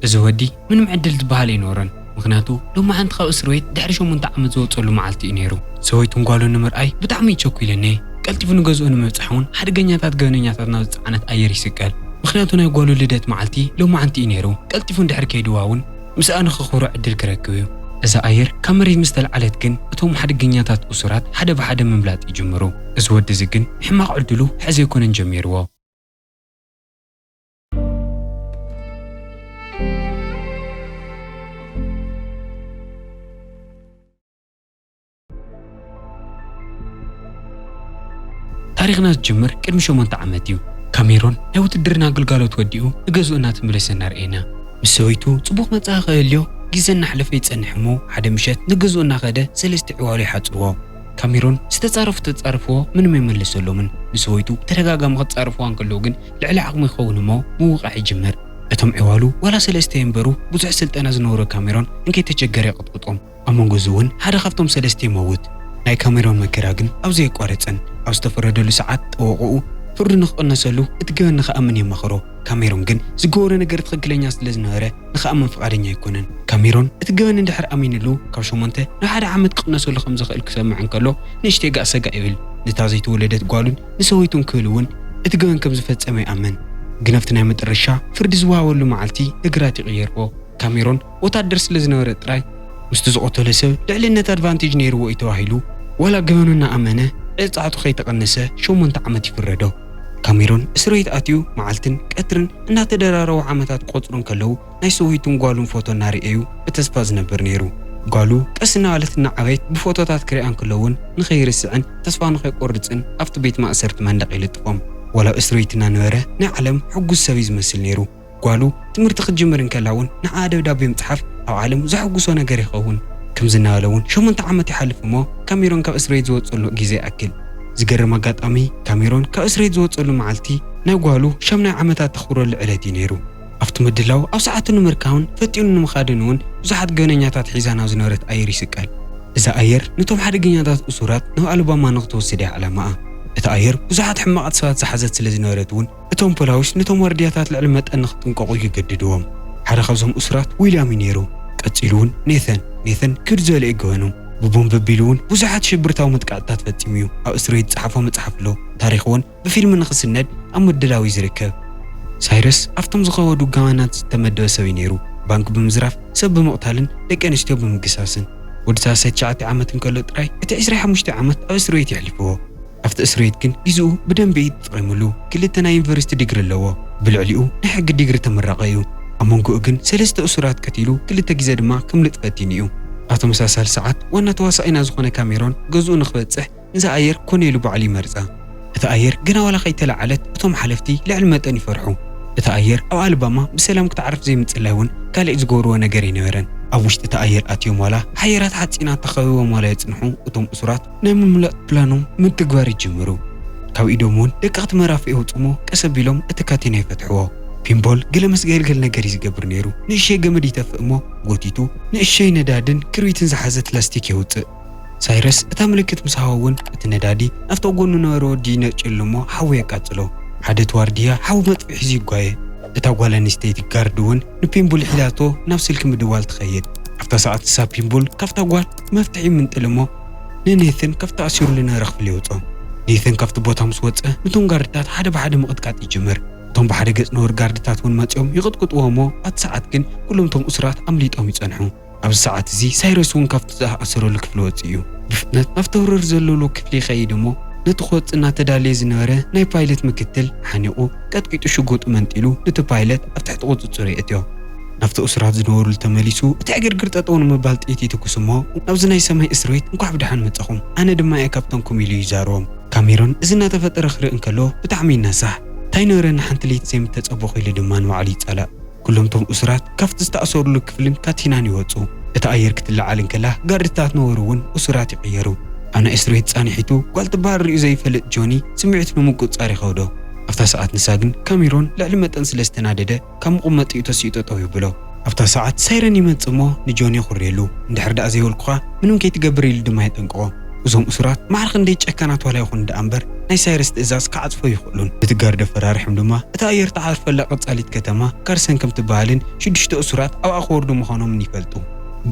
እዚ ወዲ ምንም ዕድል ዝበሃል ኣይነበሮን፣ ምኽንያቱ ሎማዓንቲ ካብ እስር ቤት ድሕሪ ሸሞንተ ዓመት ዝወፀሉ መዓልቲ እዩ ነይሩ። ሰበይቱን ጓሉን ንምርኣይ ብጣዕሚ እዩ ቸኲሉ ነይሩ። ቀልጢፉ ንገዝኡ ንምብፃሕ እውን ሓደገኛታት ገበነኛታት ናብ ዝፀዓነት ኣየር ይስቀል፣ ምኽንያቱ ናይ ጓሉ ልደት መዓልቲ ሎማዓንቲ እዩ ነይሩ። ቀልጢፉ እንድሕር ከይድዋ እውን ምስኣ ንኽኽብሮ ዕድል ክረክብ እዩ። እዛ ኣየር ካብ መሬት ምስ ተለዓለት ግን እቶም ሓደገኛታት እሱራት ሓደ ብሓደ ምምላጥ ይጅምሩ። እዚ ወዲ እዚ ግን ሕማቕ ዕድሉ ሕዚ ኣይኮነን ጀሚርዎ። ታሪኽና ዝጅምር ቅድሚ ሸሞንተ ዓመት እዩ። ካሜሮን ናይ ውትድርና ግልጋሎት ወዲኡ ንገዝኡ እናተመለሰ እናርኣየና። ምስ ሰበይቱ ጽቡቕ መጻኢ ክህልዮ ግዜ እናሕለፈ ይጸንሕ እሞ፣ ሓደ ምሸት ንገዝኡ እናኸደ ሰለስተ ዕዋሉ ይሓጽርዎ። ካሜሮን ዝተጻረፉ ተጻርፍዎ ምንም ኣይመለሰሎምን። ንሰበይቱ ብተደጋጋሚ ክጻረፍዋ እንከለዉ ግን ልዕሊ ዓቕሙ ይኸውን እሞ ምውቓዕ ይጅምር። እቶም ዕዋሉ ዋላ ሰለስተ የንበሩ ብዙሕ ስልጠና ዝነበሮ ካሜሮን እንከይተቸገረ ይቕጥቅጦም። ኣብ መንጎ እዚ እውን ሓደ ካብቶም ሰለስተ ይመውት። ናይ ካሜሮን መከራ ግን ኣብዚ ኣይቋረጸን። ኣብ ዝተፈረደሉ ሰዓት ጠበቕኡ ፍርዱ ንኽቕነሰሉ እቲ ገበን ንኽኣምን የማኽሮ። ካሜሮን ግን ዝገበሮ ነገር ትኽክለኛ ስለ ዝነበረ ንኽኣምን ፍቓደኛ ኣይኮነን። ካሜሮን እቲ ገበን እንድሕር ኣሚንሉ ካብ ሸሞንተ ናብ ሓደ ዓመት ክቕነሰሉ ከም ዝኽእል ክሰምዕ እንከሎ ንእሽተይ ጋእ ሰጋእ ይብል። ነታ ዘይተወለደት ጓሉን ንሰበይቱን ክብል እውን እቲ ገበን ከም ዝፈጸመ ይኣምን። ግን ኣብቲ ናይ መጠረሻ ፍርዲ ዝወሃበሉ መዓልቲ ነገራት ይቕየርዎ። ካሜሮን ወታደር ስለ ዝነበረ ጥራይ ምስቲ ዝቐተሎ ሰብ ልዕልነት ኣድቫንቴጅ ነይርዎ እዩ ተባሂሉ፣ ዋላ ገበኑ እናኣመነ ዕጻዕቱ ከይተቐነሰ ሸሞንተ ዓመት ይፍረዶ። ካሜሮን እስር ቤት ኣትዩ መዓልትን ቀትርን እናተደራረቡ ዓመታት ክቖጽሩ እንከለዉ ናይ ሰበይቱን ጓሉን ፎቶ እናርኣዩ ብተስፋ ዝነብር ነይሩ። ጓሉ ቀስ እናበለት እናዓበየት ብፎቶታት ክሪኣ እንከሎ እውን ንኸይርስዕን ተስፋ ንኸይቆርጽን ኣብቲ ቤት ማእሰርቲ መንደቕ ይልጥፎም። ዋላ ኣብ እስር ቤት እናነበረ ናይ ዓለም ሕጉስ ሰብ እዩ ዝመስል ነይሩ። ጓሉ ትምህርቲ ክትጅምር እንከላ እውን ንዓኣ ደብዳቤ ምጽሓፍ ኣብ ዓለም ዘሐጉሶ ነገር ይኸውን። ከምዚ እናበለ እውን ሸሞንተ ዓመት ይሓልፍ እሞ ካሜሮን ካብ እስር ቤት ዝወጸሉ ግዜ ይኣክል። ዝገርም ኣጋጣሚ ካሜሮን ካብ እስር ቤት ዝወጸሉ መዓልቲ ናይ ጓሉ ሻምናይ ዓመታ ተኽብረሉ ዕለት እዩ ነይሩ። ኣብቲ ምድላው ኣብ ሰዓቱ ንምርካብን ፈጢኑ ንምኻድን እውን ብዙሓት ገበነኛታት ሒዛ ናብ ዝነበረት ኣየር ይስቀል። እዛ ኣየር ነቶም ሓደገኛታት እሱራት ናብ ኣልባማ ንኽትወስድ እያ ዕላማኣ። እታ ኣየር ብዙሓት ሕማቓት ሰባት ዝሓዘት ስለ ዝነበረት እውን እቶም ፖላዊስ ነቶም ዋርድያታት ልዕሊ መጠን ንኽጥንቀቑ ይገድድዎም። ሓደ ካብዞም እሱራት ዊልያም እዩ ነይሩ። ቀጺሉ እውን ኔተን፣ ኔተን ክድ ዝበለ እዩ ገበኑ። ብቦምብ ኣቢሉ እውን ብዙሓት ሽብርታዊ መጥቃዕትታት ፈጺሙ እዩ። ኣብ እስር ቤት ዝጸሓፎ መጽሓፍ ኣሎ። ታሪኽ እውን ብፊልም ንኽስነድ ኣብ ምድላው እዩ ዝርከብ። ሳይረስ ኣብቶም ዝኸበዱ ጋማናት ዝተመደበ ሰብ እዩ ነይሩ። ባንክ ብምዝራፍ፣ ሰብ ብምቕታልን ደቂ ኣንስትዮ ብምግሳስን። ወዲ ሰላሳ ትሽዓተ ዓመት እንከሎ ጥራይ እቲ ዕስራ ሓሙሽተ ዓመት ኣብ እስር ቤት የሕሊፍዎ። ኣብቲ እስር ቤት ግን ግዜኡ ብደንቢ እዩ ተጠቒሙሉ። ክልተ ናይ ዩኒቨርሲቲ ዲግሪ ኣለዎ። ብልዕሊኡ ናይ ሕጊ ዲግሪ ተመራቒ እዩ። ኣብ መንጎኡ ግን ሰለስተ እሱራት ቀቲሉ፣ ክልተ ግዜ ድማ ከምልጥ ፈቲኑ እዩ። ኣብ ተመሳሳሊ ሰዓት ዋና ተዋሳኢና ዝኾነ ካሜሮን ገዝኡ ንኽበጽሕ ነዛ ኣየር ኮነ ኢሉ ባዕሉ ይመርጻ። እታ ኣየር ገና ዋላ ከይተለዓለት እቶም ሓለፍቲ ልዕሊ መጠን ይፈርሑ። እታ ኣየር ኣብ ኣልባማ ብሰላም ክትዓርፍ ዘይምጽላይ እውን ካልእ ዝገብርዎ ነገር ኣይነበረን። ኣብ ውሽጢ እታ ኣየር ኣትዮም ዋላ ሓየራት ሓጺናት ተኸቢቦም ዋላ የጽንሑ፣ እቶም እሱራት ናይ ምምላጥ ፕላኖም ምትግባር ይጅምሩ። ካብ ኢዶም እውን ደቀቕቲ መራፍእ የውጽሞ ቀስ ኣቢሎም እቲ ካቴና ይፈትሕዎ። ፒምቦል ገለ መስገልገል ነገር እዩ ዝገብር ነይሩ። ንእሸይ ገመድ ይተፍእ እሞ ጎቲቱ ንእሸይ ነዳድን ክርቢትን ዝሓዘት ላስቲክ የውጽእ። ሳይረስ እታ ምልክት ምስ ሃቦ እውን እቲ ነዳዲ ኣብቲ ኣብ ጎኑ ነበረ ወዲ ይነጭሉ እሞ ሓዊ የቃጽሎ። ሓደ እቲ ዋርድያ ሓዊ መጥፍሒ ሒዙ ይጓየ። እታ ጓል ኣንስተይቲ ጋርድ እውን ንፒምቡል ሒዛቶ ናብ ስልኪ ምድዋል ትኸይድ። ኣብታ ሰዓት ንሳ ፒምቡል ካብታ ጓል መፍትሒ ይምንጥል እሞ ንኔትን ካብቲ ኣሲሩሉ ነበረ ክፍሊ የውፅኦ። ኔትን ካብቲ ቦታ ምስ ወፀ ነቶም ጋርድታት ሓደ ብሓደ ምቕጥቃጥ ይጅምር። እቶም ብሓደ ገፅ ነበሩ ጋርድታት እውን መፂኦም ይቕጥቅጥዎ እሞ ኣብቲ ሰዓት ግን ኩሎም እቶም እሱራት ኣምሊጦም ይፀንሑ። ኣብዚ ሰዓት እዚ ሳይረስ እውን ካብቲ ዝኣሰረሉ ክፍሊ ወፂኡ እዩ። ብፍጥነት ኣብቲ ህሩር ዘለሉ ክፍሊ ይኸይድ እሞ ነቲ ክወፅእ እናተዳለየ ዝነበረ ናይ ፓይለት ምክትል ሓኒቑ ቀጥቂጡ ሽጉጡ መንጢሉ ነቲ ፓይለት ኣብ ትሕቲ ቁፅፅሩ የእትዮ። ናብቲ እሱራት ዝነበሩሉ ተመሊሱ እቲ ዕግርግር ጠጠው ንምባል ጥይት ይትኩስ እሞ ናብዚ ናይ ሰማይ እስር ቤት እንኳዕ ብደሓን መጻኹም፣ ኣነ ድማ እየ ካፕተንኩም ኢሉ ይዛረቦም። ካሜሮን እዚ እናተፈጠረ ክርኢ እንከሎ ብጣዕሚ ይናሳሕ። እንታይ ነበረኒ ሓንቲ ለይቲ ዘይምተጸበኹ ኢሉ ድማ ንባዕሉ ይጻላእ። ኩሎም እቶም እሱራት ካብቲ ዝተኣሰሩሉ ክፍልን ካቲናን ይወጹ። እቲ ኣየር ክትለዓል እንከላ ጋርድታት ነበሩ እውን እሱራት ይቕየሩ። ኣብ ናይ እስር ቤት ጻንሒቱ ጓል ትበሃል ርእዩ ዘይፈልጥ ጆኒ ስምዒቱ ንምቁጽጻር ይኸብዶ። ኣብታ ሰዓት ንሳ ግን ካሜሮን ልዕሊ መጠን ስለ ዝተናደደ ካብ መቐመጢኡ ተሲኡ ጠጠው የብሎ። ኣብታ ሰዓት ሳይረን ይመጽእ እሞ ንጆኒ የኹርየሉ። እንድሕር ደኣ ዘይበልኩኻ ምንም ከይትገብር ኢሉ ድማ የጠንቅቖ። እዞም እሱራት ማዕረ ክንደይ ጨካናት ዋላ ይኹን ደኣ እምበር፣ ናይ ሳይረስ ትእዛዝ ክዓጽፎ ይኽእሉን። እቲ ጋርድ ኣፈራሪሖም ድማ፣ እታ ኣየር ትዓርፈላ ቀጻሊት ከተማ ካርሰን ከም ትበሃልን ሽዱሽተ እሱራት ኣብኣ ክወርዱ ምዃኖምን ይፈልጡ።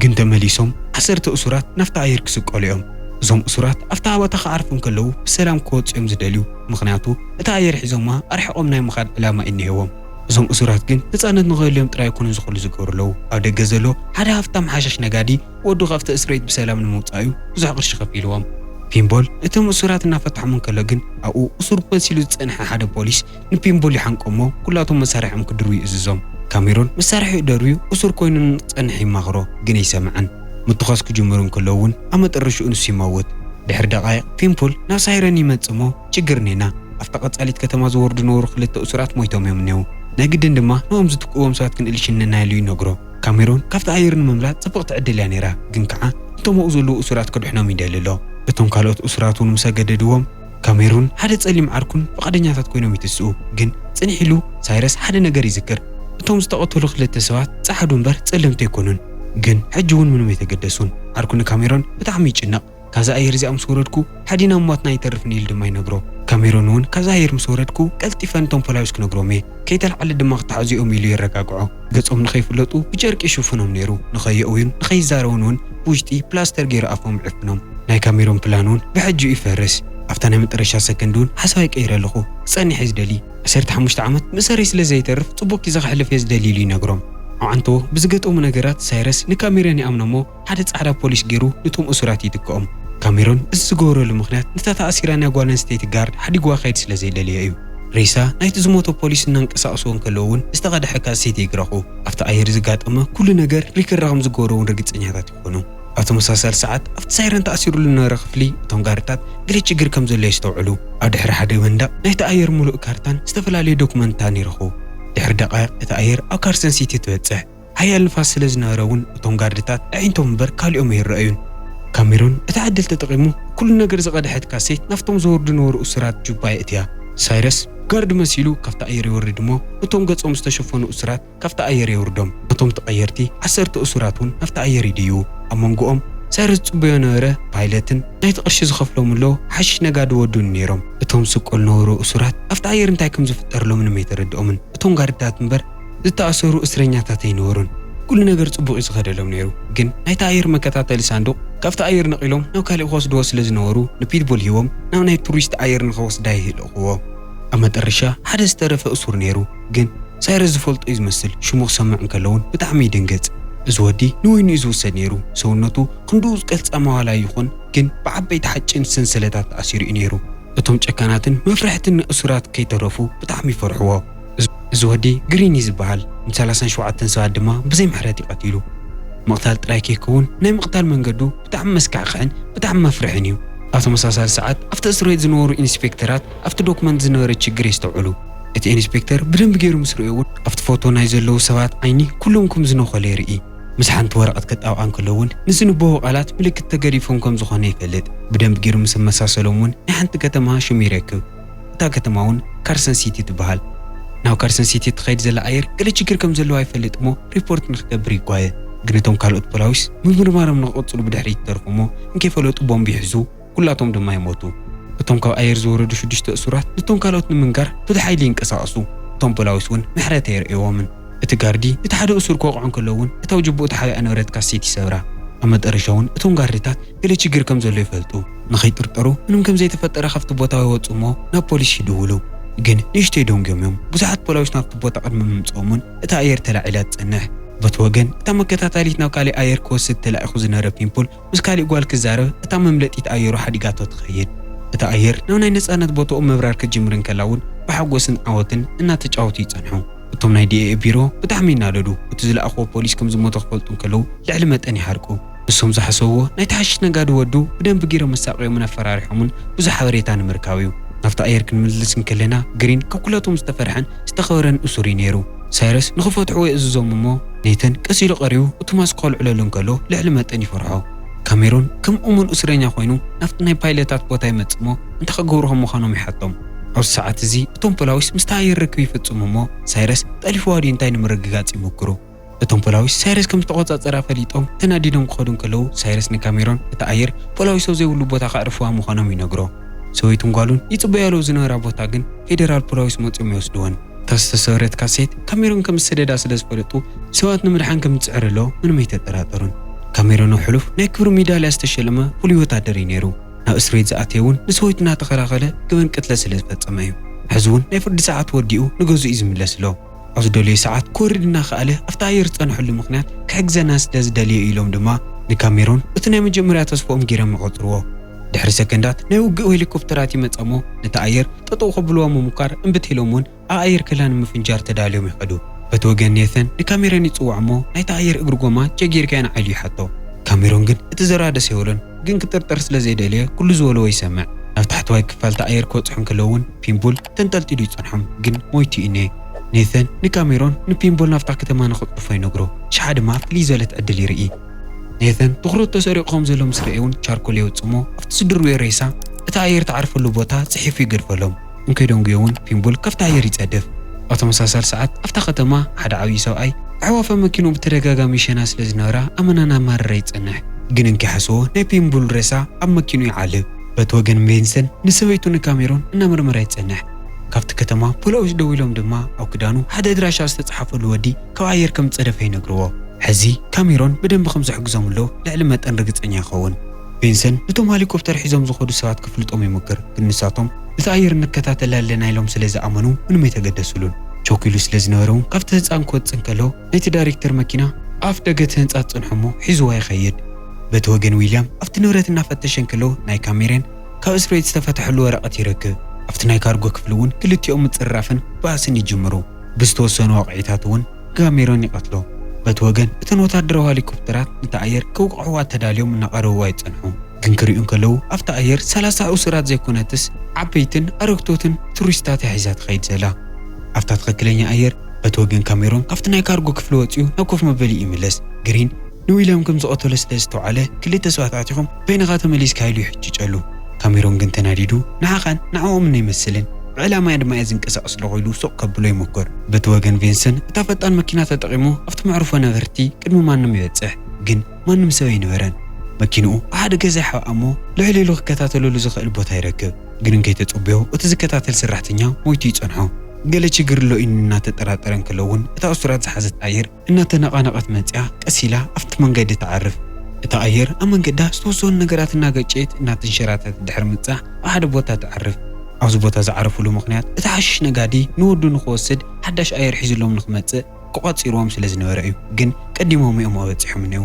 ግን ተመሊሶም ዓሰርተ እሱራት ናብታ ኣየር ክስቀሉ እዮም። እዞም እሱራት ኣብታ ቦታ ክዓርፉ እንከለዉ ብሰላም ክወጹ እዮም ዝደልዩ፣ ምኽንያቱ እታ ኣየር ሒዞማ ኣርሒቖም ናይ ምኻድ ዕላማ እዩ እኒሄዎም። እዞም እሱራት ግን ነጻነት ንኽህልዮም ጥራይ ኣይኮኑን ዝኽሉ ዝገብሩ ኣለዉ። ኣብ ደገ ዘሎ ሓደ ሃፍታም ሓሽሽ ነጋዲ ወዱ ካብቲ እስር ቤት ብሰላም ንምውጻእ'ዩ ብዙሕ ቅርሺ ከፊልዎም። ፒምቦል እቶም እሱራት እናፈትሖም እንከሎ ግን ኣብኡ እሱር መሲሉ ዝጸንሐ ሓደ ፖሊስ ንፒምቦል ይሓንቆሞ ኩላቶም መሳርሒኦም ክድርቡ ይእዝዞም። ካሜሮን መሳርሒኡ ደርብዩ እሱር ኮይኑ ንክጸንሕ ይማኽሮ ግን ኣይሰምዐን። ምትኳስ ክጅምሩ እንከለዉ እውን ኣብ መጠረሽኡ ንሱ ይመውት። ድሕሪ ደቓይቕ ፒምፖል ናብ ሳይረን ይመጽእ እሞ ችግር እኔና ኣብታ ቀጻሊት ከተማ ዝወርዱ ነበሩ ክልተ እሱራት ሞይቶም እዮም እኔዉ። ናይ ግድን ድማ ንኦም ዝትክእዎም ሰባት ክንእል ሽንና ኢሉ ይነግሮ። ካሜሮን ካብቲ ኣየር ንምምላጥ ጽብቕቲ ዕድል እያ ነይራ፣ ግን ከኣ እቶም ኣብኡ ዘለዉ እሱራት ከድሕኖም ይደሊ ኣሎ። እቶም ካልኦት እሱራት እውን ምስ ኣገደድዎም ካሜሮን ሓደ ጸሊም ዓርኩን ፍቓደኛታት ኮይኖም ይትስኡ። ግን ጽንሕ ኢሉ ሳይረስ ሓደ ነገር ይዝክር። እቶም ዝተቐተሉ ክልተ ሰባት ጸዓዱ እምበር ጸለምቲ ኣይኮኑን። ግን ሕጂ እውን ምንም ኣይተገደሱን። ዓርኩ ንካሜሮን ብጣዕሚ ይጭነቕ። ካብዛ ኣየር እዚኣ ምስ ወረድኩ ሓዲና ሞትና ኣይተርፍን ኢሉ ድማ ይነግሮ። ካሜሮን እውን ካብዛ ኣየር ምስ ወረድኩ ቀልጢፈ ነቶም ፖላዊስ ክነግሮም እየ፣ ከይተልዓለ ድማ ክተሓዙ እዮም ኢሉ የረጋግዖ። ገጾም ንኸይፍለጡ ብጨርቂ ይሽፍኖም ነይሩ። ንኸየእውዩን ንኸይዛረቡን እውን ብውሽጢ ፕላስተር ገይሩ ኣፎም ይዕፍኖም። ናይ ካሜሮን ፕላን እውን ብሕጂኡ ይፈርስ። ኣብታ ናይ መጠረሻ ሰከንድ እውን ሓሳብ ኣይቀይረ ኣለኹ። ክጸንሕ እየ ዝደሊ። ዓሰርተ ሓሙሽተ ዓመት ምእሰረይ ስለ ዘይተርፍ ጽቡቕ ግዜ ከሕልፍ እየ ዝደሊ ኢሉ ይነግሮም። ኣዓንቶ ብዝገጠሙ ነገራት ሳይረስ ንካሜሮን ይኣምኖ እሞ ሓደ ጻዕዳ ፖሊስ ገይሩ ነቶም እሱራት ይትክኦም። ካሜሮን እዚ ዝገበረሉ ምኽንያት ነታ ተኣሲራ ናይ ጓል ኣንስተይቲ ጋርድ ሓዲግዋ ክኸይድ ስለ ዘይደለየ እዩ። ሬሳ ናይቲ ዝሞተ ፖሊስ እናንቀሳቐስዎ እንከለዉ እውን ዝተቐድሐ ካሴት ይግረኹ። ኣብቲ ኣየር ዝጋጠመ ኩሉ ነገር ሪከርድ ከም ዝገበሮ እውን ርግጸኛታት ይኾኑ። ኣብ ተመሳሳሊ ሰዓት ኣብቲ ሳይረን ተኣሲሩሉ ዝነበረ ክፍሊ እቶም ጋርድታት ገለ ችግር ከም ዘሎ የስተውዕሉ። ኣብ ድሕሪ ሓደ መንደቕ ናይቲ ኣየር ምሉእ ካርታን ዝተፈላለዩ ዶክመንታን ይረኽቡ። ድሕሪ ደቓይቕ እቲ ኣየር ኣብ ካርሰን ሲቲ ትበጽሕ። ሓያል ንፋስ ስለ ዝነበረ እውን እቶም ጋርድታት ኣዒንቶም እምበር ካሊኦም ኣይረኣዩን። ካሜሮን እቲ ዕድል ተጠቒሙ ኩሉ ነገር ዝቐድሐት ካሴት ናብቶም ዝወርዱ ነበሩ እሱራት ጁባ የእትያ። ሳይረስ ጋርድ መሲሉ ካብቲ ኣየር ይወርድ እሞ ነቶም ገጾም ዝተሸፈኑ እሱራት ካብቲ ኣየር የውርዶም። ነቶም ተቐየርቲ ዓሰርተ እሱራት እውን ናብቲ ኣየር ይድይቡ። ኣብ መንጎኦም ሳይረስ ዝጽበዮ ነበረ ፓይለትን ናይቲ ቅርሺ ዝኸፍሎም ኣሎ ሓሽሽ ነጋዲ ወዱን ነይሮም። እቶም ዝስቀሉ ነበሩ እሱራት ኣብቲ ኣየር እንታይ ከም ዝፍጠርሎም ምንም ኣይተረድኦምን። እቶም ጋርድታት እምበር ዝተኣሰሩ እስረኛታት ኣይነበሩን። ኩሉ ነገር ጽቡቕ እዩ ዝኸደሎም ነይሩ። ግን ናይቲ ኣየር መከታተሊ ሳንዱቕ ካብቲ ኣየር ነቒሎም ናብ ካሊእ ክወስድዎ ስለ ዝነበሩ ንፒትቡል ሂቦም ናብ ናይ ቱሪስት ኣየር ንኸወስዳ ይልእኽዎ። ኣብ መጠረሻ ሓደ ዝተረፈ እሱር ነይሩ። ግን ሳይረስ ዝፈልጦ እዩ ዝመስል። ሽሙ ክሰምዕ እንከሎ እውን ብጣዕሚ ይድንግጽ። እዚ ወዲ ንወይኑ እዩ ዝውሰድ ነይሩ። ሰውነቱ ክንድኡ ዝቀልጸመ ዋላ ይኹን ግን ብዓበይቲ ሓጭን ሰንሰለታት ተኣሲሩ እዩ ነይሩ። እቶም ጨካናትን መፍርሕትን ንእሱራት ከይተረፉ ብጣዕሚ ይፈርሕዎ። እዚ- እዚ ወዲ ግሪን እዩ ዝበሃል። ንሰላሳን ሸውዓተን ሰባት ድማ ብዘይ ምሕረት ይቐትሉ። ምቕታል ጥራይ ከይከውን ናይ ምቕታል መንገዱ ብጣዕሚ መስካዕክዕን ብጣዕሚ መፍርሕን እዩ። ኣብ ተመሳሳሊ ሰዓት ኣብቲ እስር ቤት ዝነበሩ ኢንስፔክተራት ኣብቲ ዶክመንት ዝነበረ ችግር የስተውዕሉ። እቲ ኢንስፔክተር ብደንቢ ገይሩ ምስ ርእዮ እውን ኣብቲ ፎቶ ናይ ዘለዉ ሰባት ዓይኒ ኩሎም ከም ዝነኾለ ይርኢ። ምስ ሓንቲ ወረቐት ከጣብቓ እንከሎ እውን ንዝንበቡ ቃላት ምልክት ተገዲፎም ከም ዝኾነ ይፈልጥ። ብደንቢ ገይሩ ምስ ኣመሳሰሎም እውን ናይ ሓንቲ ከተማ ሽም ይረክብ። እታ ከተማ እውን ካርሰን ሲቲ ትበሃል። ናብ ካርሰን ሲቲ ትኸይድ ዘላ ኣየር ገለ ችግር ከም ዘለዋ ይፈልጥ እሞ ሪፖርት ንክገብር ይጓየ። ግን እቶም ካልኦት ፖላዊስ ምምርማሮም ንክቕጽሉ ብድሕሪት ይተርፉ እሞ እንከይፈለጡ ቦምብ ይሕዙ። ኩላቶም ድማ ይሞቱ። እቶም ካብ ኣየር ዝወረዱ ሽዱሽተ እሱራት ነቶም ካልኦት ንምንጋር ብሓይሊ ይንቀሳቐሱ። እቶም ፖላዊስ እውን ምሕረት ኣይርእይዎምን። እቲ ጋርዲ እቲ ሓደ እሱር ክወቕዖ እንከሎ እውን እታ ጅቡኡ ተሓቢኣ ነበረት ካሴት ይሰብራ። ኣብ መጠረሻ እውን እቶም ጋርድታት ገለ ችግር ከም ዘሎ ይፈልጡ። ንኸይጥርጠሩ ምንም ከም ዘይተፈጠረ ካብቲ ቦታ ይወፁ እሞ ናብ ፖሊስ ይድውሉ። ግን ንእሽተይ ደንጊዮም እዮም። ብዙሓት ፖላዊስ ናብቲ ቦታ ቅድሚ ምምፅኦም እውን እታ ኣየር ተላዒላ ትፀንሕ። በቲ ወገን እታ መከታተሊት ናብ ካሊእ ኣየር ክወስድ ተላኢኹ ዝነበረ ፒምፖል ምስ ካሊእ ጓል ክዛረብ እታ መምለጢት ኣየሩ ሓዲጋቶ ትኸይድ። እታ ኣየር ናብ ናይ ነጻነት ቦታኡ ምብራር ክትጅምር እንከላ እውን ብሓጎስን ዓወትን እናተጫወቱ ይጸንሑ። እቶም ናይ ዲኤ ቢሮ ብጣዕሚ ይናደዱ። እቲ ዝለኣኽዎ ፖሊስ ከም ዝሞተ ክፈልጡ እንከለዉ ልዕሊ መጠን ይሓርቁ። ንሶም ዝሓሰብዎ ናይ ተሓሽሽ ነጋዲ ወዱ ብደንቢ ገይሮም መሳቕዮምን ኣፈራሪሖምን ብዙሕ ሓበሬታ ንምርካብ እዩ። ናብቲ ኣየር ክንምልስ እንከለና ግሪን ካብ ኩላቶም ዝተፈርሐን ዝተኸበረን እሱር እዩ ነይሩ። ሳይረስ ንኽፈትሕዎ ይእዝዞም እሞ ኔተን ቀስ ኢሉ ቀሪቡ እቲ ማስክ ከልዕለሉ እንከሎ ልዕሊ መጠን ይፈርሖ። ካሜሮን ከም እሙን እስረኛ ኮይኑ ናብቲ ናይ ፓይለታት ቦታ ይመጽእ እሞ እንታይ ክገብሩ ከም ምዃኖም ይሓቶም። ኣብዚ ሰዓት እዚ እቶም ፖላዊስ ምስቲ ኣየር ርክብ ይፍጽሙ እሞ ሳይረስ ጠሊፍዋ ድዩ እንታይ ንምርግጋጽ ይምክሩ። እቶም ፖላዊስ ሳይረስ ከም ዝተቖጻጸራ ፈሊጦም ተናዲዶም ክኸዱ እንከለዉ፣ ሳይረስ ንካሜሮን እቲ ኣየር ፖላዊስ ኣብ ዘይብሉ ቦታ ከዕርፍዋ ምዃኖም ይነግሮ። ሰበይቱን ጓሉን ይጽበያሉ ዝነበራ ቦታ ግን ፌደራል ፖላዊስ መጺኦም ይወስድወን። እታ ዝተሰወረት ካሴት ካሜሮን ከም ዝሰደዳ ስለ ዝፈለጡ፣ ሰባት ንምድሓን ከም ዝጽዕር ኣሎ ምንም ኣይተጠራጠሩን። ካሜሮን ኣብ ሕሉፍ ናይ ክብሪ ሜዳልያ ዝተሸለመ ፍሉይ ወታደር እዩ ነይሩ። ናብ እስር ቤት ዝኣተየ እውን ንሰበይቱ እናተኸላኸለ ገበን ቅትለት ስለ ዝፈጸመ እዩ። ሕዚ እውን ናይ ፍርዲ ሰዓት ወዲኡ ንገዝኡ እዩ ዝምለስ ኣሎ። ኣብ ዝደለዮ ሰዓት ክወርድ እናኸኣለ ኣብቲ ኣየር ዝጸንሐሉ ምኽንያት ክሕግዘና ስለ ዝደለየ እዩ ኢሎም ድማ ንካሜሮን እቲ ናይ መጀመርያ ተስፍኦም ገይሮም ይቖጽርዎ። ድሕሪ ሰከንዳት ናይ ውግእ ሄሊኮፕተራት ይመጻ እሞ ነቲ ኣየር ጠጠው ከብልዋ ምሙካር እምብት ኢሎም እውን ኣየር ክላ ንምፍንጃር ተዳልዮም ይኸዱ። በቲ ወገን ኔተን ንካሜሮን ይጽውዕ እሞ ናይቲ ኣየር እግሪ ጎማ ቸጌርካዮ ንዓይሉ ይሓቶ። ካሜሮን ግን እቲ ዘረባ ደስ ኣይበሎን፣ ግን ክጥርጠር ስለ ዘይደለየ ኩሉ ዝበልዎ ይሰምዕ። ናብ ታሕተዋይ ክፋል እቲ ኣየር ክበጽሑ እንከለዉ እውን ፒምቡል ተንጠልጢሉ ይጸንሖም፣ ግን ሞይቱ እዩ ኔ። ኔተን ንካሜሮን ንፒምቡል ናብታ ከተማ ንኽጽርፎ ይነግሮ። ሽሓ ድማ ፍልይ ዝበለት ዕድል ይርኢ። ኔተን ትኹረት ተሰሪቑ ከም ዘሎ ምስ ረእየ እውን ቻርኮል የውጽእ እሞ ኣብቲ ዝድርብዮ ሬሳ እቲ ኣየር ትዓርፈሉ ቦታ ጽሒፉ ይገድፈሎም። እንከይደንጉዮ እውን ፒምቡል ካብቲ ኣየር ይጸድፍ። ኣብ ተመሳሳሊ ሰዓት ኣብታ ከተማ ሓደ ዓብዪ ሰብኣይ ኣዕዋፍ ኣብ መኪንኡ ብተደጋጋሚ ይሸና ስለ ዝነበራ ኣመና እናማረረ ይጸንሕ። ግን እንከይሓስቦ ናይ ፒምቡል ሬሳ ኣብ መኪንኡ ይዓልብ። በቲ ወገን ቬንሰን ንሰበይቱ ንካሜሮን እናመርመራ ይጸንሕ። ካብቲ ከተማ ፖሊስ ደዊሎም ድማ ኣብ ክዳኑ ሓደ ኣድራሻ ዝተጻሕፈሉ ወዲ ካብ ኣየር ከም ዝጸደፈ ይነግርዎ። ሕዚ ካሜሮን ብደንቢ ከም ዝሕግዞም ኣሎ ልዕሊ መጠን ርግጸኛ ይኸውን። ቬንሰን ነቶም ሄሊኮፕተር ሒዞም ዝኸዱ ሰባት ክፍልጦም ይሞክር፣ ግን ንሳቶም ነቲ ኣየር ንከታተል ኣለና ኢሎም ስለ ዝኣመኑ ምንም ኣይተገደሱሉን። ቸኩሉ ስለ ዝነበረ እውን ካብቲ ህንጻ ክወጽእ እንከሎ ናይቲ ዳይሬክተር መኪና ኣፍ ደገ እቲ ህንጻ ትጽንሖ እሞ ሒዝዋ ይኸይድ። በቲ ወገን ዊልያም ኣብቲ ንብረት እናፈተሸ እንከሎ ናይ ካሜሮን ካብ እስር ቤት ዝተፈትሐሉ ወረቐት ይረክብ። ኣብቲ ናይ ካርጎ ክፍሊ እውን ክልቲኦም ምጽርራፍን ባእስን ይጅምሩ። ብዝተወሰኑ ዋቕዒታት እውን ካሜሮን ይቐትሎ። በቲ ወገን እተን ወታደራዊ ሄሊኮፕተራት ነቲ ኣየር ክውቅዕዋ ተዳልዮም እናቐረብዋ ይጸንሑ። ግን ክርእዩ እንከለዉ ኣብቲ ኣየር ሰላሳ እሱራት ዘይኮነትስ ዓበይትን ኣረግቶትን ቱሪስታት እያ ሒዛ ትኸይድ ዘላ። ኣብታ ትኽክለኛ ኣየር በቲ ወገን ካሜሮን ካብቲ ናይ ካርጎ ክፍሊ ወጺኡ ናብ ኮፍ መበሊ ይምለስ። ግሪን ንዊልያም ከም ዝቐተሎ ስለ ዝተውዓለ ክልተ ሰባት ኣቲኹም በይንኻ ተመሊስካ ኢሉ ይሕጭጨሉ። ካሜሮን ግን ተናዲዱ ንዓኻን ንዕኦምን ኣይመስልን፣ ብዕላማ እየ ድማ እየ ዝንቀሳቐስ ኣለኹ ኢሉ ሱቕ ከብሎ ይሞክር። በቲ ወገን ቬንሰን እታ ፈጣን መኪና ተጠቒሙ ኣብቲ መዕርፎ ነፈርቲ ቅድሚ ማንም ይበጽሕ፣ ግን ማንም ሰብ ኣይነበረን። መኪንኡ ኣብ ሓደ ገዛ ይሓብኣ እሞ ልዕል ኢሉ ክከታተለሉ ዝኽእል ቦታ ይረክብ። ግን እንከይተጸበዮ እቲ ዝከታተል ሰራሕተኛ ሞይቱ ይጸንሖ። ገለ ችግር ኣሎ ኢሉ እናተጠራጠረ እንከሎ እውን እታ እሱራት ዝሓዘት ኣየር እናተነቓነቐት መጺኣ ቀስ ኢላ ኣብቲ መንገዲ ትዓርፍ። እታ ኣየር ኣብ መንገዳ ዝተወሰኑ ነገራት እናገጨየት እናተንሸራተተት ድሕሪ ምብጻሕ ኣብ ሓደ ቦታ ትዓርፍ። ኣብዚ ቦታ ዝዓረፍሉ ምኽንያት እቲ ሓሽሽ ነጋዲ ንወዱ ንኽወስድ ሓዳሽ ኣየር ሒዝሎም ንኽመጽእ ክቋጺርዎም ስለ ዝነበረ እዩ። ግን ቀዲሞም እዮም ኣብጺሖም እኔዉ።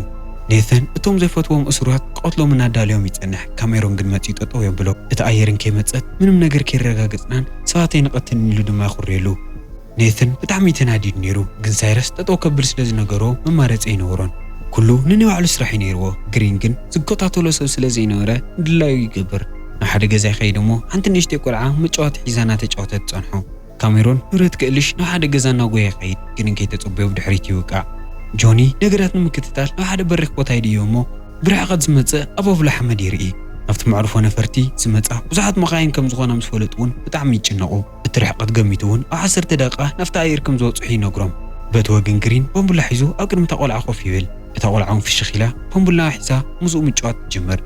ኔተን እቶም ዘይፈትዎም እሱራት ክቐትሎም እናዳለዮም ይጸንሕ። ካሜሮን ግን መጺኡ ጠጠው የብሎ። እቲ ኣየር እንከይመጸት ምንም ነገር ከይረጋገጽናን ሰባት ኣይንቐትልን ኢሉ ድማ ይኹርየሉ። ኔተን ብጣዕሚ ተናዲዱ ነይሩ፣ ግን ሳይረስ ጠጠው ከብል ስለ ዝነገሮ መማረጺ ኣይነበሮን። ኩሉ ንናይ ባዕሉ ስራሕ እዩ ነይርዎ። ግሪን ግን ዝከታተሎ ሰብ ስለ ዘይነበረ ንድላዩ ይገብር። ናብ ሓደ ገዛ ይኸይድ እሞ ሓንቲ ንእሽተይ ቆልዓ መጫወቲ ሒዛ እናተጫወተት ትጸንሖ። ካሜሮን ንብረት ክእልሽ ናብ ሓደ ገዛ እናጎየ ይኸይድ፣ ግን እንከይተጸበዮ ብድሕሪት ይውቃዕ። ጆኒ ነገራት ንምክትታል ናብ ሓደ በሪኽ ቦታ ይድዮ እሞ ብርሕቐት ዝመጽእ ኣባቡላ ሓመድ ይርኢ። ናብቲ መዕርፎ ነፈርቲ ዝመጻ ብዙሓት መኻይን ከም ዝኾና ምስ ፈለጡ እውን ብጣዕሚ ይጭነቑ። እቲ ርሕቐት ገሚቱ እውን ኣብ ዓሰርተ ደቂቓ ናብቲ ኣየር ከም ዝበጽሑ ይነግሮም። በቲ ወገን ግሪን ባምቡላ ሒዙ ኣብ ቅድሚ እታ ቆልዓ ኮፍ ይብል። እታ ቆልዓ እውን ፍሽኽ ኢላ ባምቡላ ሒዛ ምስኡ ምጭዋት ትጅምር።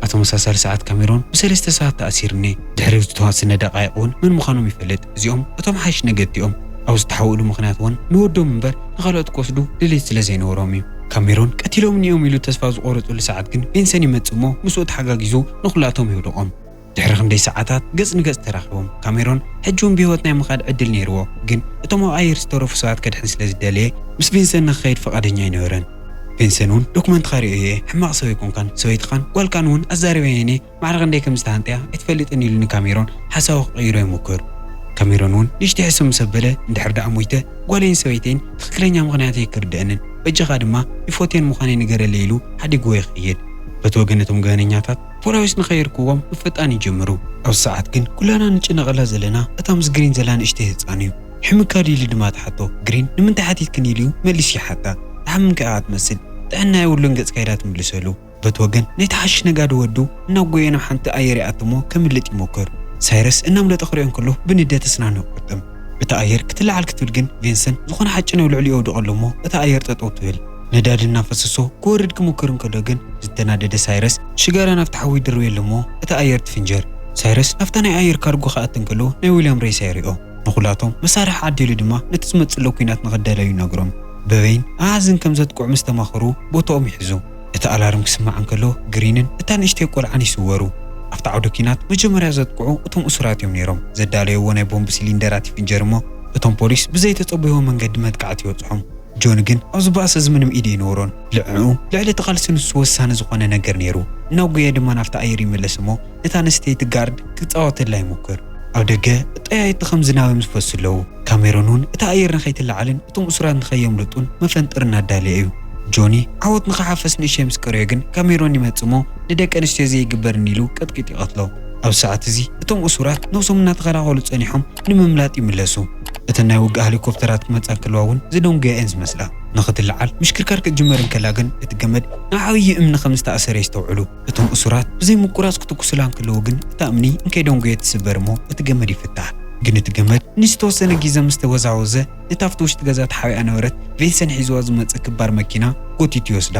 ኣብ ተመሳሳሊ ሰዓት ካሜሮን ብሰለስተ ሰባት ተኣሲሩ እኔ። ድሕሪ ዝተወሰነ ደቃይቕ እውን መን ምዃኖም ይፈልጥ። እዚኦም እቶም ሓይሽ ነገድቲ እዮም። ኣብ ዝተሓውእሉ ምኽንያት እውን ንወዶም እምበር ንኻልኦት ክወስዱ ድሌት ስለ ዘይነበሮም እዩ። ካሜሮን ቀቲሎምኒ እዮም ኢሉ ተስፋ ዝቖረጹሉ ሰዓት ግን ቬንሰን ይመጽእ እሞ ምስኡ ተሓጋጊዙ ንኹላቶም የውድቖም። ድሕሪ ክንደይ ሰዓታት ገጽ ንገጽ ተራኺቦም። ካሜሮን ሕጂ እውን ብህይወት ናይ ምኻድ ዕድል ነይርዎ፣ ግን እቶም ኣብ ኣየር ዝተረፉ ሰባት ከድሕን ስለ ዝደለየ ምስ ቬንሰን ንክኸይድ ፈቓደኛ ኣይነበረን። ቬንሰን እውን ዶክመንትኻ ርእዮ እየ፣ ሕማቕ ሰብ ኣይኮንካን፣ ሰበይትኻን ጓልካን እውን ኣዛሪበየን እየ፣ ማዕረ ክንደይ ከም ዝተሃንጥያ ኣይትፈልጥን ኢሉ ንካሜሮን ሓሳቡ ክቕይሮ ይሙክር። ካሜሮን እውን ንእሽተይ ሕስብ ምስ ኣበለ እንድሕር ደኣ ሞይተ ጓለይን ሰበይተይን ትኽክለኛ ምኽንያተይ ኣይክርድአንን፣ በጃኻ ድማ ይፎትየን ምዃነይ ንገረለይ ኢሉ ሓዲግዎ ይኸይድ። በቲ ወገን እቶም ገበነኛታት ፖላዊስ ንኸየርክዎም ምፍጣን ይጅምሩ። ኣብዚ ሰዓት ግን ኩላና ንጭነቐላ ዘለና እታ ምስ ግሪን ዘላ ንእሽተይ ህጻን እዩ። ሕምካ ድዩ ኢሉ ድማ ትሓቶ። ግሪን ንምንታይ ሓቲትክኒ ኢሉ እዩ መሊሱ ይሓታ። ትሓምም ከኣ ትመስል። ጥዕና የብሉን ገጽካ ኢላ ትምልሰሉ። በቲ ወገን ናይ ተሓሽሽ ነጋዶ ወዱ እናጎየ ናብ ሓንቲ ኣየር ይኣቱ እሞ ከምልጥ ይሞክር። ሳይረስ እናምለጠ ክሪኦ እንከሎ ብንደት ኣስናኑ ይቆርጥም። እታ ኣየር ክትለዓል ክትብል ግን ቬንሰን ዝኾነ ሓጭን ኣብ ልዕሊኡ የውድቕ ኣሎ እሞ እታ ኣየር ጠጠው ትብል። ነዳዲ እናፈሰሶ ክወርድ ክሙክር እንከሎ ግን ዝተናደደ ሳይረስ ሽጋራ ናብቲ ሓዊ ይድርብ ኣሎ እሞ እታ ኣየር ትፍንጀር። ሳይረስ ናብታ ናይ ኣየር ካርጎ ክኣቲ እንከሎ ናይ ዊልያም ሬሳ ይሪኦ። ንኹላቶም መሳርሒ ዓዲሉ ድማ ነቲ ዝመጽእ ዘሎ ኲናት ንኽዳለዩ ይነግሮም። በበይን ኣሃዝን ከም ዘጥቅዑ ምስ ተማኸሩ ቦታኦም ይሕዙ። እቲ ኣላርም ክስማዕ እንከሎ ግሪንን እታ ንእሽተይ ቆልዓን ይስወሩ። ኣብቲ ዓውደ ኲናት መጀመርያ ዘጥቅዑ እቶም እሱራት እዮም ነይሮም። ዘዳለይዎ ናይ ቦምብ ሲሊንደራት ይፍንጀር እሞ እቶም ፖሊስ ብዘይተጸበይዎ መንገዲ መጥቃዕቲ ይበጽሖም። ጆኒ ግን ኣብ ዝበኣሰ እዚ ምንም ኢድ ኣይነበሮን። ልዕሊኡ ልዕሊ እቲ ቃልሲ ንሱ ወሳኒ ዝኾነ ነገር ነይሩ። እናጎየ ድማ ናብቲ ኣየር ይምለስ እሞ ነታ ንእስተይቲ ጋርድ ክጻወተላ ይሙክር። ኣብ ደገ ጠያይቲ ከም ዝናብ እዮም ዝፈሱ ኣለዉ። ካሜሮን እውን እታ ኣየር ንኸይትለዓልን እቶም እሱራት ንኸየምልጡን መፈንጥር እናዳለየ እዩ። ጆኒ ዓወት ንኸሓፈስ ንእሸይ ምስ ቀረዮ ግን ካሜሮን ይመጽእ እሞ ንደቂ ኣንስትዮ ዘይግበርን ኢሉ ቀጥቂጡ ይቐትሎ። ኣብ ሰዓት እዚ እቶም እሱራት ነብሶም እናተኸላኸሉ ጸኒሖም ንምምላጥ ይምለሱ። እተን ናይ ውግእ ሄሊኮፕተራት ክመጻ እንከለዋ እውን ዝደንጉያ እየን ዝመስላ። ንኽትለዓል ምሽክርካር ክትጅመር እንከላ ግን እቲ ገመድ ናብ ዓብዪ እምኒ ከም ዝተኣሰረ የስተውዕሉ። እቶም እሱራት ብዘይ ምቁራጽ ክትኩስላ እንከለዉ ግን እታ እምኒ እንከይደንጉየ ትስበር እሞ እቲ ገመድ ይፍታሕ። ግን እቲ ገመድ ንዝተወሰነ ግዜ ምስ ተወዛወዘ ነታ ኣብቲ ውሽጢ ገዛ ተሓቢኣ ነበረት ቬንሰን ሒዝዋ ዝመጸ ክባር መኪና ጎቲቱ ይወስዳ።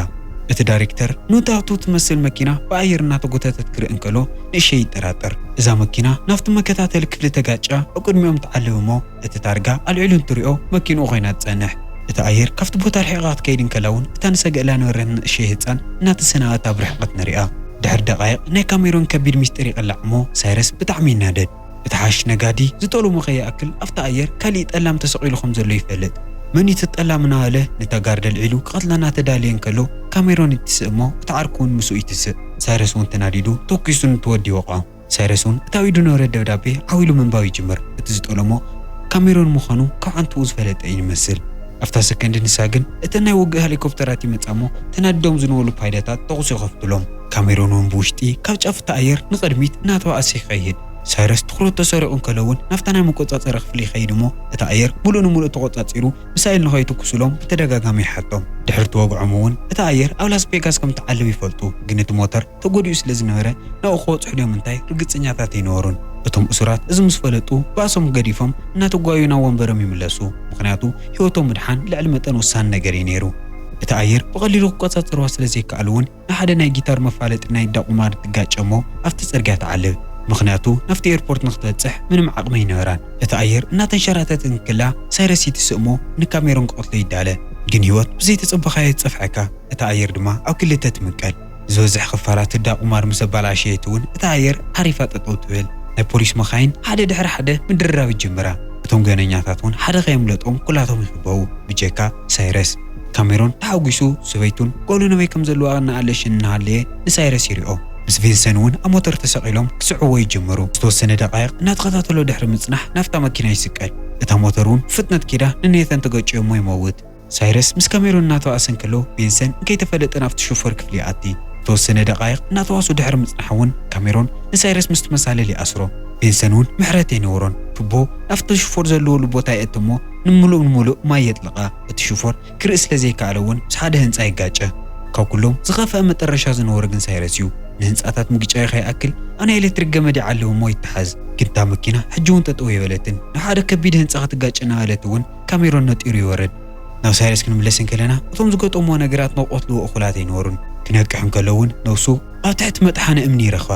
እቲ ዳይሬክተር ነታ ኣብቱ ትመስል መኪና ብኣየር እናተጎተተት ክርኢ እንከሎ ንእሸይ ይጠራጠር። እዛ መኪና ናብቲ መከታተሊ ክፍሊ ተጋጫ ኣብ ቅድሚኦም ትዓልብ እሞ እቲ ታርጋ ኣልዒሉ እንትሪኦ መኪንኡ ኮይና ትጸንሕ። እቲ ኣየር ካብቲ ቦታ ርሒቓ ክትከይድ እንከላ እውን እታ ንሰገእላ ነበረት ንእሸይ ህጻን እናተሰናበታ ብርሕቐት ንሪኣ። ድሕሪ ደቓይቕ ናይ ካሜሮን ከቢድ ሚስጢር ይቕላዕ እሞ ሳይረስ ብጣዕሚ ይናደድ። እቲ ሓሽ ነጋዲ ዝጠለሞ ከይኣክል ኣብቲ ኣየር ካሊእ ጠላም ተሰቒሉ ከም ዘሎ ይፈልጥ። መን እዩ እቲ ጠላም እናበለ ነታ ጋርድ ኣልዒሉ ክቐትላ እናተዳለየ እንከሎ ካሜሮን ይትስእ እሞ እቲ ዓርኩ እውን ምስኡ ይትስእ። ሳይረስ እውን ተናዲዱ ተኲሱ ነቲ ወዲ ይወቕዖ። ሳይረስ እውን እታ ኣብ ኢዱ ነበረ ደብዳቤ ዓው ኢሉ ምንባብ ይጅምር። እቲ ዝጠለሞ ካሜሮን ምዃኑ ካብ ዓንትኡ ዝፈለጠ እዩ ይመስል። ኣብታ ሰከንድ ንሳ ግን እተን ናይ ውግእ ሄሊኮፕተራት ይመጻ እሞ ተናዲዶም ዝነበሩ ፓይለታት ተኹሲ ይኸፍቱሎም። ካሜሮን እውን ብውሽጢ ካብ ጫፍ እቲ ኣየር ንቕድሚት እናተባእሰ ይኸይድ። ሳይረስ ትኹረቱ ተሰሪቑ እንከሎ እውን ናብታ ናይ መቆጻጸሪ ክፍሊ ይኸይድ እሞ እቲ ኣየር ሙሉእ ንሙሉእ ተቖጻጺሩ ሚሳይል ንኸይትኩሱሎም ብተደጋጋሚ ይሓቶም። ድሕሪ እቲ ወግዖም እውን እቲ ኣየር ኣብ ላስ ቬጋስ ከም ትዓልብ ይፈልጡ። ግን እቲ ሞተር ተጎዲኡ ስለ ዝነበረ ናብኡ ክበጽሑ ድዮም እንታይ ርግጸኛታት ኣይነበሩን። እቶም እሱራት እዚ ምስ ፈለጡ ባእሶም ገዲፎም እናተጓዩ ናብ ወንበሮም ይምለሱ። ምኽንያቱ ህይወቶም ምድሓን ልዕሊ መጠን ወሳኒ ነገር እዩ ነይሩ። እቲ ኣየር ብቐሊሉ ክቆጻጸርዋ ስለ ዘይከኣሉ እውን ንሓደ ናይ ጊታር መፋለጢ ናይ እንዳ ቁማር ትጋጨ እሞ ኣብቲ ጽርግያ ትዓልብ። ምኽንያቱ ናብቲ ኤርፖርት ንክትበጽሕ ምንም ዓቕሚ ኣይነበራን። እቲ ኣየር እናተንሸራተተ እንክላ ሳይረስ ይትስእ እሞ ንካሜሮን ክቐትሎ ይዳለ። ግን ህይወት ብዘይተጸበኻዮ ትጸፍዐካ። እታ ኣየር ድማ ኣብ ክልተ ትምቀል። ዝበዝሕ ክፋላት እንዳ ቁማር ምስ ኣባላሸየት እውን እታ ኣየር ዓሪፋ ጠጠው ትብል። ናይ ፖሊስ መኻይን ሓደ ድሕሪ ሓደ ምድርራብ ይጅምራ። እቶም ገበነኛታት እውን ሓደ ከየምለጦም ኩላቶም ይኽበቡ፣ ብጀካ ሳይረስ። ካሜሮን ተሓጒሱ ሰበይቱን ጓሉን ኣበይ ከም ዘለዋ እናኣለሸ እናሃለየ ንሳይረስ ይሪኦ። ምስ ቪንሰን እውን ኣብ ሞተር ተሰቒሎም ክስዕዎ ይጅምሩ። ዝተወሰነ ደቃይቕ እናተኸታተሎ ድሕሪ ምጽናሕ ናብታ መኪና ይስቀል። እታ ሞተር እውን ፍጥነት ኪዳ ንኔተን ተገጭዮ እሞ ይመውት። ሳይረስ ምስ ካሜሮን እናተባእሰ እንከሎ ቪንሰን እንከይተፈለጠ ናብቲ ሾፈር ክፍሊ ይኣቲ። ዝተወሰነ ደቃይቕ እናተዋሱ ድሕሪ ምጽናሕ እውን ካሜሮን ንሳይረስ ምስ ትመሳለል ይኣስሮ። ቪንሰን እውን ምሕረት ኣይነበሮን። ቱቦ ናብቲ ሾፈር ዘለወሉ ቦታ ይእቲ እሞ ንምሉእ ንምሉእ ማይ የጥልቓ። እቲ ሾፈር ክርኢ ስለ ዘይከኣለ እውን ምስ ሓደ ህንጻ ይጋጨ። ካብ ኩሎም ዝኸፍአ መጠረሻ ዝነበሮ ግን ሳይረስ እዩ። ንህንጻታት ምግጫዩ ከይኣክል ኣብ ናይ ኤሌክትሪክ ገመድ ይዓልብ እሞ ይተሓዝ። ግን እታ መኪና ሕጂ እውን ጠጠው የበለትን። ንሓደ ከቢድ ህንጻ ክትጋጭ እናበለት እውን ካሜሮን ነጢሩ ይወርድ። ናብ ሳይረስ ክንምለስ እንከለና እቶም ዝገጠምዎ ነገራት ናብ ቀትልዎ እኹላት ኣይነበሩን። ክነቅሕ እንከሎ እውን ነብሱ ኣብ ትሕቲ መጥሓኒ እምኒ ይረኽባ።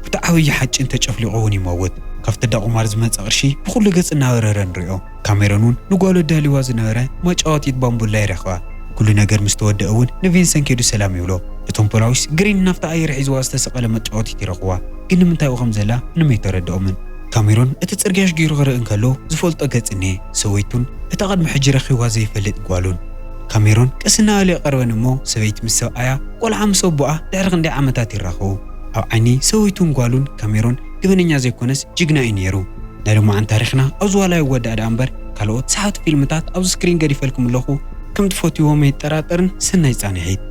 ብቲ ዓብዪ ሓጭን ተጨፍሊቑ እውን ይመውት። ካብቲ እንዳ ቁማር ዝመጸ ቅርሺ ብኹሉ ገጽ እናበረረ ንሪኦ። ካሜሮን እውን ንጓሉ ኣዳልይዋ ዝነበረ መጫወቲት ባምቡላ ይረኽባ። ኩሉ ነገር ምስ ተወደአ እውን ንቪንሰን ከይዱ ሰላም ይብሎ። እቶም ፖላዊስ ግሪን ናብቲ ኣየር ሒዝዋ ዝተሰቐለ መጫወቲት ይረኽዋ። ግን ንምንታይ ከም ዘላ ምንም ኣይተረድኦምን። ካሜሮን እቲ ጽርግያ ሽጊሩ ክርኢ እንከሎ ዝፈልጦ ገጽ እኒሄ። ሰበይቱን እታ ቅድሚ ሕጂ ረኺብዋ ዘይፈልጥ ጓሉን። ካሜሮን ቀስ እናበለ ይቐርበን እሞ ሰበይቲ ምስ ሰብኣያ ቆልዓ ምስ ኣቦኣ ድሕሪ ክንደይ ዓመታት ይራኸቡ። ኣብ ዓይኒ ሰበይቱን ጓሉን ካሜሮን ገበነኛ ዘይኮነስ ጅግና እዩ ነይሩ። ናይ ሎማዓን ታሪኽና ኣብዚ ዋላ ይወዳእ ደኣ እምበር ካልኦት ሰሓብቲ ፊልምታት ኣብዚ ስክሪን ገዲፈልኩም ኣለኹ። ከም ትፈትይዎም ኣይጠራጠርን። ሰናይ ጻንሒት።